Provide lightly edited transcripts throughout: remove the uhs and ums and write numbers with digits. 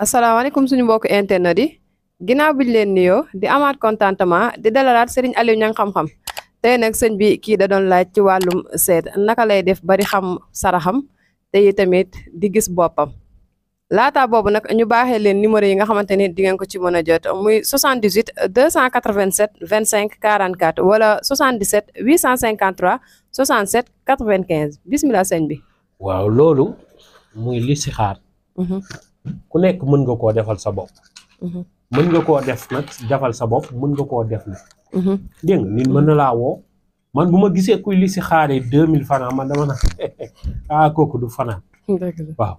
asalaamaaleykum suñu mbokk internet yi ginnaaw biñ leen nuyoo di amaat contentement di dalalaat Serigne Aliou Niang xam-xam tey nag sëñ bi kii da doon laaj ci wàllum seet naka lay def bari xam saraxam te yi tamit di gis boppam laata boobu nag ñu baaxee leen numéro yi nga xamante ni di ngeen ko ci mën a jot muy 78 287 25 44 wala 77 853 67 95 bismillah sëñ bi. waaw loolu muy listixaar ku nekk mën nga koo defal sa bopp mën nga koo def nag defal sa bopp mën nga koo def nag dégg nga nit mën na laa woo man bu ma gisee kuy listixaaree 2000 francs man dama na kooku du fanaan waaw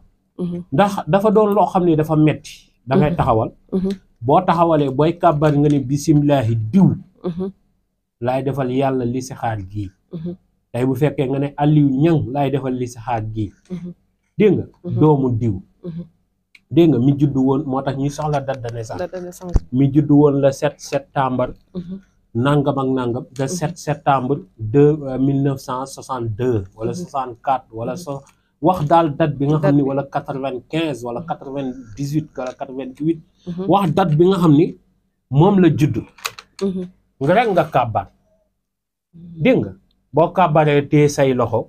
ndax dafa doon loo xam ne dafa metti da ngay taxawal boo taxawalee booy kàbbar nga ne bisimilahi diw laay defal yàlla listixaar gii tey bu fekkee nga ne Aliou Niang laay defal listixaar gii dégg nga doomu diw dégg nga mi juddu woon moo tax ñuy soxla date de naissance mi juddu woon le 7 septembre nangam ak nangam le 7 septembre 1962 wala 64 wala so wax daal date bi nga xam ni wala 95 wala 98 wala 88 wax date bi nga xam ni moom la judd nga rek nga kàbbar dégg nga boo kàbbaree tee say loxo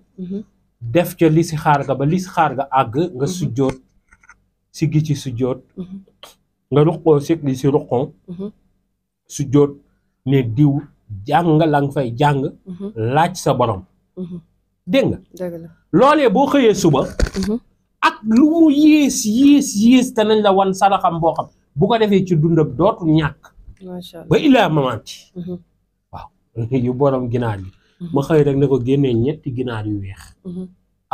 def ca listixaar ga ba listixaar ga àgg nga sujjoot siggi ci sujjoot nga ruqoo siggi ci ruqoo sujjoot ne diw jàng la nga fay jàng laaj sa borom dégg nga loolee boo xëyee suba ak lu mu yées te nañ la wan saraxam boo xam bu ko defee ci dundam dootu ñàkk ba ilaa mamaati waaw yu borom ginaar yi ma xëy rek ne ko génnee ñetti ginaar yu weex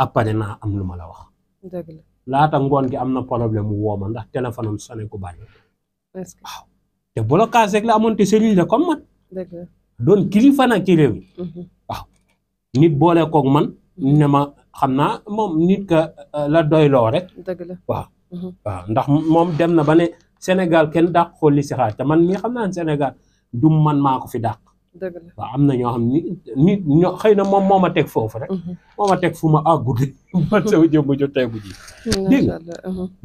après naa am lu ma la wax laata ngoon gi am na problème mu woo ma ndax téléphone am sonné ku bari waaw te blocage rek la amoon te cellule la comme man doon kilifa nag ci réew mi waaw nit boole koog man ne ma xam naa moom nit ka la doyloo rek waaw ndax moom dem na ba ne Sénégal kenn dàq ko listixaar te man mii xam naa ne Sénégal du man maa ko fi dàq waaw am na ñoo xam ni nit ñoo xëy na moom moo ma teg foofu rek moo ma teg fu ma àggute man sama jëmm ju tegu ji dégg nga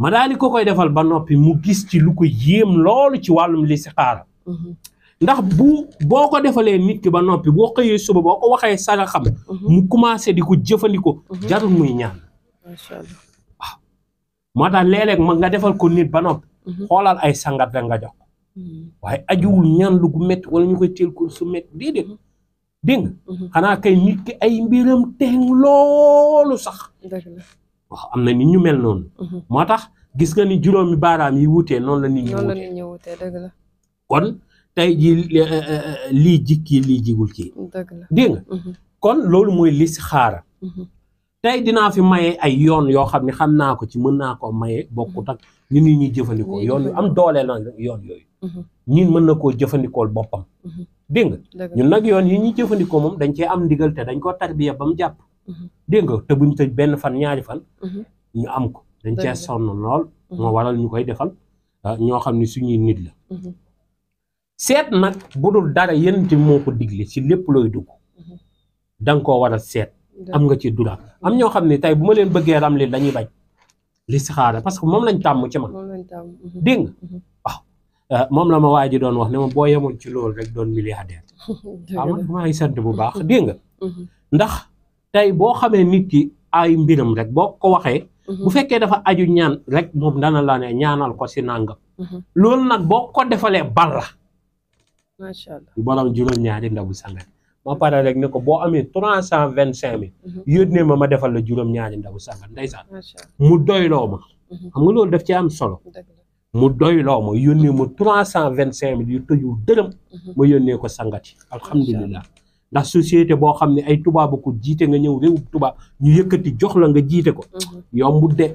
ma daal di ko koy defal ba noppi mu gis ci lu ko yéem loolu ci wàllum listixaar ndax boo ko defalee nit ki ba noppi boo xëyee suba boo ko waxee saraxam mu commencé di ko jëfandikoo jarul muy ñaan waaw moo tax léeg-léeg ma nga defal ko nit ba noppi xoolal ay sangat rek nga jox waaye ajuwul ñaan lu gu métti wala ñu koy teel ko su métti déedéet dégg nga xanaa kay nit ki ay mbiram teeng loolu sax waaw am na nit ñu mel noonu moo tax gis nga ni juróomi baaraam yi wutee noonu la nit ñu wutee kon tey ji lii jikki lii jigul ci dégg nga kon loolu mooy listixaara tey dinaa fi maye ay yoon yoo xam ne xam naa ko ci mën naa ko maye bokkut ak nit ñi ñuy jëfandikoo yoon yu am doole la yoon yooyu ñin mën na koo jëfandikool boppam dégg nga ñun nag yoon yi ñuy jëfandikoo moom dañ cee am ndigal te dañ ko tarbiya ba mu jàpp dégg nga te buñ tëj benn fan ñaari fan ñu am ko dañ cee sonn lool moo waral ñu koy defal ñoo xam ne suñuy nit la seet nag bu dul dara yenente moo ko digle ci lépp looy dugg danga koo war a seet am nga ci dura am ñoo xam ne tey bu ma leen bëggee ramli dañuy bañ listixaara parce que moom lañ tàmm ci man dégg nga waaw moom la ma waa ji doon wax ne ma boo yemoon ci loolu rek doon milliardaire waaw man maa ngi sant bu baax dégg nga ndax tey boo xamee nit ki ay mbiram rek boo ko waxee bu fekkee dafa aju ñaan rek moom dana la ne ñaanal ko si nàngam loolu nag boo ko defalee bal la macha allah borom juróom-ñaari ndabu sangat ma pare rek ne ko boo amee 325 000 yónnee ma defal la juróom-ñaari ndabu sangat ndeysaan mu doyloo ma xam nga loolu daf ci am solo mu doyloo ma yónnee ma 325 000 yu tëjul dërëm ma yónnee ko sangati alhamdulilah ndax société boo xam ne ay tubaab ko jiite nga ñëw réew tubaab ñu yëkkati jox la nga jiite ko yombut de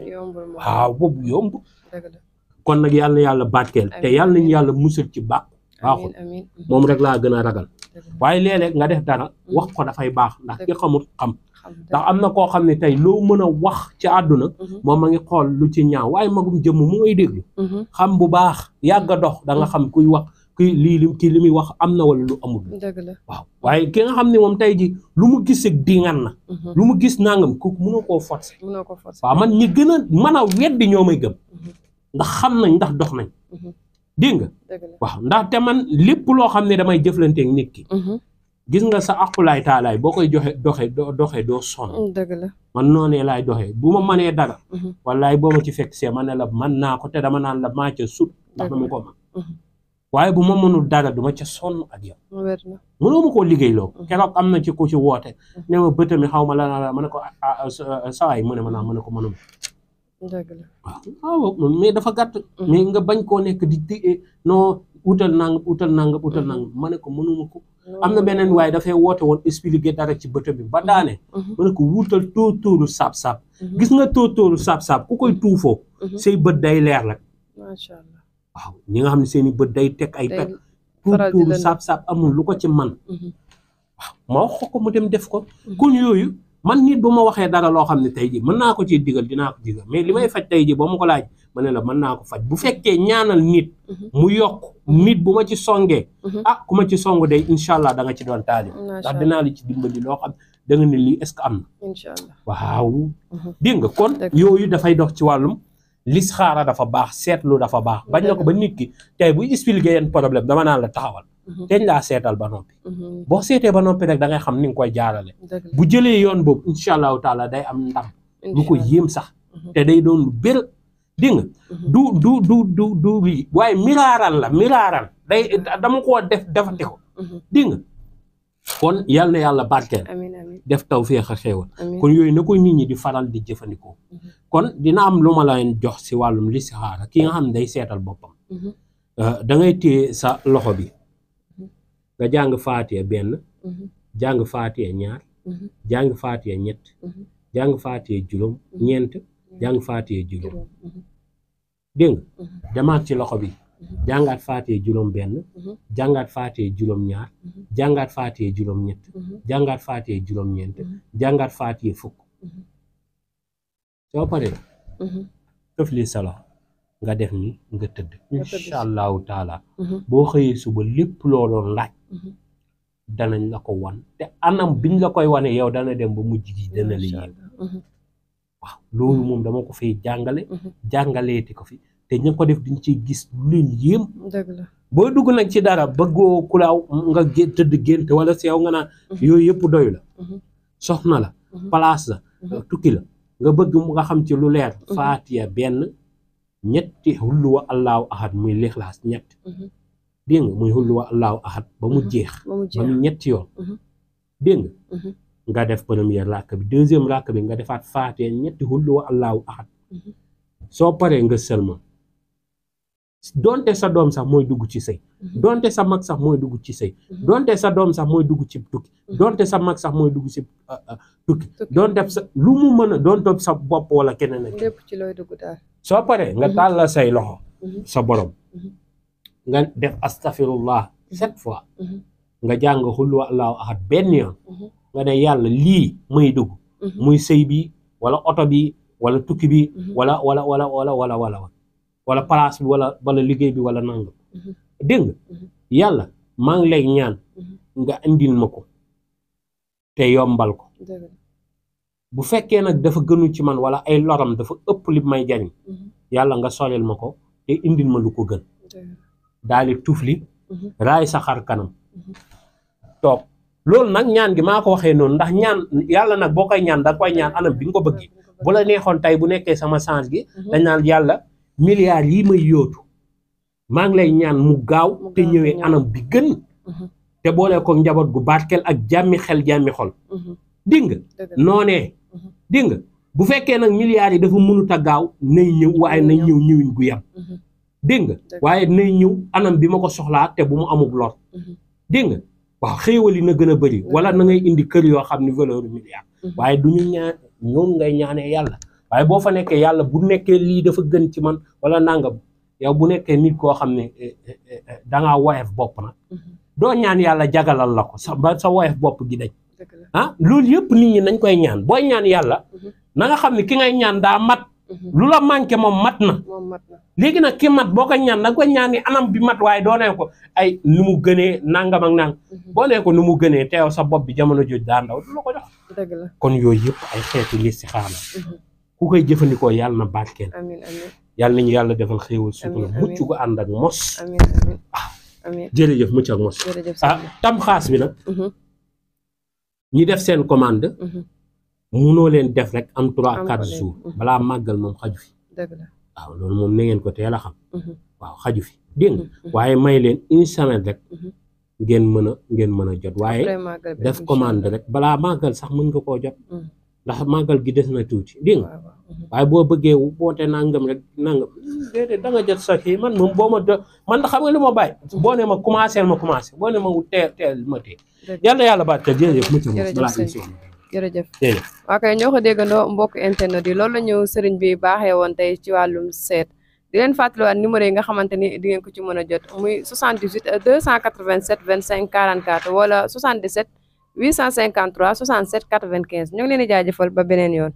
waaw boobu yombut kon nag yàlla na yàlla barkeel te yàlla nañu yàlla musal ci baax baaxul moom rek laa gën a ragal waaye léeg-léeg nga def dara wax ko dafay baax ndax ki xamul xam ndax am na koo xam ne tey loo mën a wax ci àdduna moom ma ngi xool lu ci ñaaw waaye magum jëmm mu ngay déglu xam bu baax yàgg a dox da nga xam kuy wax kii li muy wax am na wala lu amul waaw waaye ki nga xam ne moom tey ji lu mu gis ak dingan na lu mu gis nangam kooku mënoo koo forcer waaw man ñi gën a mën a weddi ñoo may gëm ndax xam nañ ndax dox nañ dégg nga dëgg la waaw ndax te man lépp loo xam ne damay jëflanteeg nit ki gis nga sa aqulaay taalaay boo koy doxee doo sonn dëgg la man noonee laay doxee bu ma mënee dara wallaay boo ma ci fekk see ma ne la man naa ko te dama naan la maa ca sut ndax dama ko man waaye bu ma mënul dara du ma ca sonn ak yow wér na mënoo ma koo liggéeyloo keroog am na ci ku ci woote ne ma bëtami xaw ma la ma ne ko sawaay mu ne ma naa ma ne ko mënuma dëgg la waaw mais dafa gàtt mais nga bañ koo nekk di non utal nangam ma ne ko mënuma ko am na beneen waaye dafay woote woon expliquer dara ci bëtë bi ba daane ma ne ko wuutal tóotóoru saab-saab gis nga tóotóoru saab-saab ku koy tuufoo say bët day leer rek macha allah waaw ñi nga xam ne seen i bët day teg ay pet tóotóoru saab-saab amul lu ko ci man waaw ma wax ko mu dem def ko kon yooyu man nit bu ma waxee dara loo xam ne tey ji mën naa ko ci digal dinaa ko digal mais li may faj tey ji ba ma ko laaj ma ne la mën naa ko faj bu fekkee ñaanal nit mu yokk nit bu ma ci songee ku ma ci song day incha allah da nga ci doon taali ndax dinaa la ci dimbali loo xam da nga ne lii est-ce que am na incha allah waaw dégg nga kon yooyu dafay dox ci wàllum listixaara dafa baax seetlu dafa baax bañ na ko ba nit ki tey buy expliquer yenn problème dama naan la taxawal teñ laa seetal ba noppi boo seetee ba noppi rek da ngay xam ni nga koy jaarale bu jëlee yoon boobu incha allahu taala day am ndam lu ko yéem sax te day doon lu bér dégg nga du lii waaye miraaral day dama koo defati ko dégg nga kon yal na yàlla barkeel def tawfeex ak xéewal kon yooyu na koy nit ñi di faral di jëfandikoo kon dina am lu ma leen jox si wàllum listixaara ki nga xam ne day seetal boppam da ngay téye sa loxo bi nga jàng faatiya benn jàng faatiya ñaar jàng faatiya ñett jàng faatiya juróom ñeent jàng faatiya juróom dégg nga demaat ci loxo bi jàngaat faatiya juróom benn jàngaat faatiya juróom ñaar jàngaat faatiya juróom ñett jàngaat faatiya juróom ñeent jàngaat faatiya fukk soo paree tëf li sa loxo nga def ni nga tëdd incha allahu taala boo xëyee suba lépp loo doon laaj danañ la ko wan te anam biñ la koy wane yow dana dem ba mujj gi dana la yéem waaw loolu moom dama ko fay jàngaleeti ko fi te ñu ko def diñ ciy gis lu leen yéem boo dugg nag ci dara bëggoo kulaaw nga tëdd gént wala si yow nga naan yooyu yëpp doy la soxna la place la tukki la nga bëgg mu nga xam ci lu leer faatiya benn ñetti hulluwa allahu ahad muy lixlaas ñett dégg nga muy hulluwa allahu ahad ba mu jeex ba mu ñetti yoon dégg nga def première ràkk bi deuxième ràkk bi nga defaat faatiya ñetti hulluwa allahu ahad soo paree nga sëlma donte sa doom sax mooy dugg ci sëy donte sa mag sax mooy dugg ci sëy donte sa doom sax mooy dugg ci tukki donte sa mag sax mooy dugg ci tukki donte sa lu mu mën a doon topp sa bopp wala keneen ak lépp ci looy dugg daal soo paree nga tàllal say loxo sa borom nga def astafirullah 7 fois nga jàng xul wa allahu ahad benn yoon nga ne yàlla lii may dugg muy sëy bi wala oto bi wala tukki bi wala place bi wala liggéey bi wala nangam dégg nga yàlla maa ngi lay ñaan nga indil ma ko te yombal ko bu fekkee nag dafa gënu ci man wala ay loram dafa ëpp li may jariñ yàlla nga solil ma ko te indil ma lu ko gën daal di tufli raay sa xar kanam toog loolu nag ñaan gi maa ko waxee noonu ndax ñaan yàlla nag boo koy ñaan da koy ñaan anam bi nga ko bëgg bu la neexoon tey bu nekkee sama change gi dañ naan yàlla milliards yi may yóotu maa ngi lay ñaan mu gaaw te ñëwee anam bi gën te boole ko njaboot gu barkeel ak jàmmi xel jàmmi xol dégg nga noonee dégg nga bu fekkee nag milliards yi dafa mënut a gaaw nay ñëw waaye nay ñëw ñëwin gu yam dégg nga waaye nay ñëw anam bi ma ko soxlaa te bu mu amul lor dégg nga waaw xéewal yi na gën a bëri wala na ngay indi kër yoo xam ne valeur milliard waaye du ñu ñaan ñoom ngay ñaanee yàlla waaye boo fa nekkee yàlla bu nekkee lii dafa gën ci man wala nangam yow bu nekkee nit koo xam ne dangaa woyof bopp nag doo ñaan yàlla jagalal la ko sa woyof bopp gi dañ loolu yëpp nit ñi nañ koy ñaan booy ñaan yàlla na nga xam ne ki ngay ñaan daa mat lu la manqué moom mat na léegi nag ki mat boo ko ñaan da nga koy ñaan ni anam bi mat waaye doo nee ko ay nu mu gënee nangam ak nang boo nee ko nu mu gënee teew sa bopp bi jamono jooju daa ndaw du la ko jox kon yooyu yëpp ay xeetu listixaara ku koy jëfandikoo yàlla na barkeel yàlla nañu yàlla defal xéewal sutura amiin, mucc gu ànd ak mos amiin amiin amiin jërëjëf mucc ak mos jërëjëf ah tam xaas bi nag Mhm, ñi def seen commande mhm, munoo leen def rek am 3 Am 4 ko leen. jours Mhm. balaa màggal moom xaju fi dëgg la waaw loolu moom na ngeen ko teel a xam Mhm, waaw xaju fi dégg nga mhm, waaye may leen une semaine rek mhm. ngeen mën a jot waaye Après màggal bi, def incha commande allah. rek balaa màggal sax mën nga koo jot Mhm, ndax màggal gi des na tuuti dégg nga waaw, waaw. Mhm. waaye boo bëggee boote nangam rek nangam déedéet da nga jot sa kii man moom boo ma man xam nga li ma bàyyi boo ne ma commencé boo ne ma teel ma tee Dëgg. yàlla barkeel jërëjëf mucc Jërëjëf balaa sëñ. émission jërëjëf jërëjëf waa kay ñoo ko déggandoo mbokk internet yi loolu la ñu sëriñ bi baaxee woon tey ci wàllum seet di leen fàttaliwaat numéro yi nga xamante ni di ngeen ko ci mën a jot muy 78 287 25 44 wala 77 853 67 95 ñoo ngi leen di jaajëfal ba beneen yoon